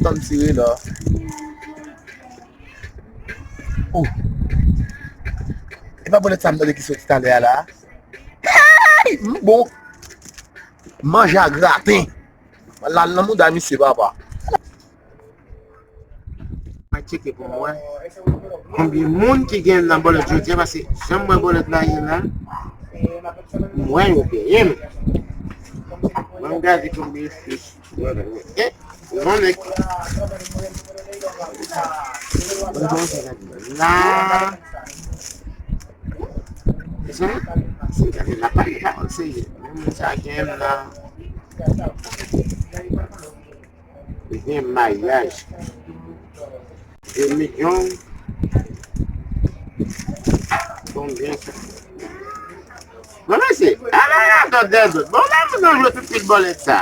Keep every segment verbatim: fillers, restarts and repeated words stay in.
Tann tire la. Oh. E pa bòlèt sa m tande ki soti talè a la? Hey! M bon. Manje a graten. L al nan mouda misye, papa. Mwen tcheke pou m wè konbyen moun ki gen nan bòlèt jodi a, paske jan m wè bòlèt la ye la, m wè yo genyen. Ban m gade konbyen fich. E, yon nèg. Ban m gade la. Mezanmi, si m gade la, pa gen pawòl serye. Men moun sa genyen la. Li gen maryaj. De milyon. Konbyen sa? Bon, mesye, ala radòt dèzòt. Bon, la, moun nan jwe tout pit bòlèt sa.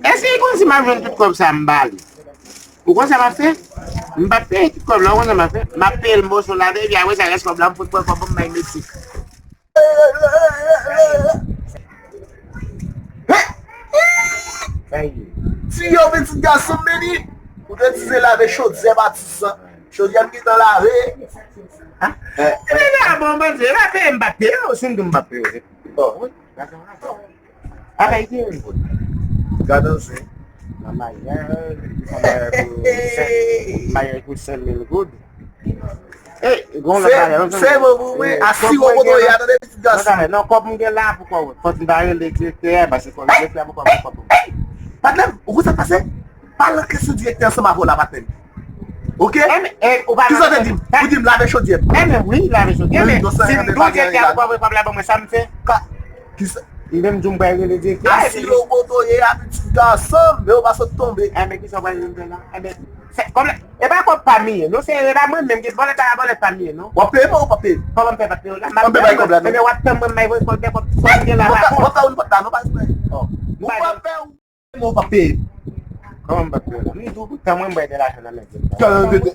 Èske li konn si m ap jwenn tout kòb sa m ba li? Ou konn sa m ap fè? M p ap peye tout kòb la, ou konn sa m ap fè? M ap peye l moso ladan, epi apre sa, rès kòb la, m fout pran kòb mwen, m bay Meksik. Tiye w pitit gason m, Meni. Ou te di se lave chodyè Batis lan. Chodyè m gentan lave. Ebyen la, bon, Bondye, m ap peye, m p ap peye, si m di m p ap peye. Bon, wi. Apa iti yon goud. Gad anzwen. Nan maryaj, li fè maryaj pou senk, maryaj pou senk mil goud. E, gon lòt bagay, se bon pou mwen. Asiwo kote w ye a, tande, pitit gason. Non, kòb m gen la pou kòb. Fòk m ta rele direktè a, paske kòb direktè a pou kòb, kòb. Patnè m, ou konn sa k pase? Pa nan kesyon direktè ansanm avè w la, patnè m. Oke? Kisa w te di m? Ou di m lave chodyè m. Ebyen, wi, lave chodyè, men si m di direktè a pou kòb la ban mwen, sa m fè? Kisa? M menm di w m pral rele direktè a, epi asiwo kote w ye a, pitit gason m, men ou pa sot tonbe. Ebyen, kisa w pral rele m fè la? Ebyen, se kòb la, e pa kòb pa m li ye, non, se, e pa mwen menm ki bòlèt la, bòlèt pa m li ye, non. W ap peye mwen ou p ap peye m? Kòman m fè pa peye w la? M ap peye w kòb la, non. Ebyen, w ap tann mwen, m bay kòb la, kòb, kòb m gen la, w ap fè yon pòt la, non, pa espre. Ou p ap fè ou. Mwen w p ap peye m. Kòman m p ap peye w la? M di w pou tan mwen m bay de lajan nan men m. Tan de, de.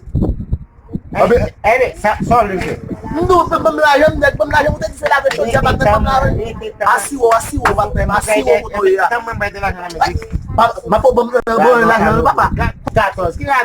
Ebyen, sa, sa w vle fè? M di w ban m lajan m, nèg, ban m lajan m, ou te di se lave chodyè, patnè, ban m lajan. Asiwo, asiwo, patnè m, asiwo kote w ye a. Tan mwen m bay de lajan nan men m. M ap ban m, ban m lajan, papa. Katòz, ki la?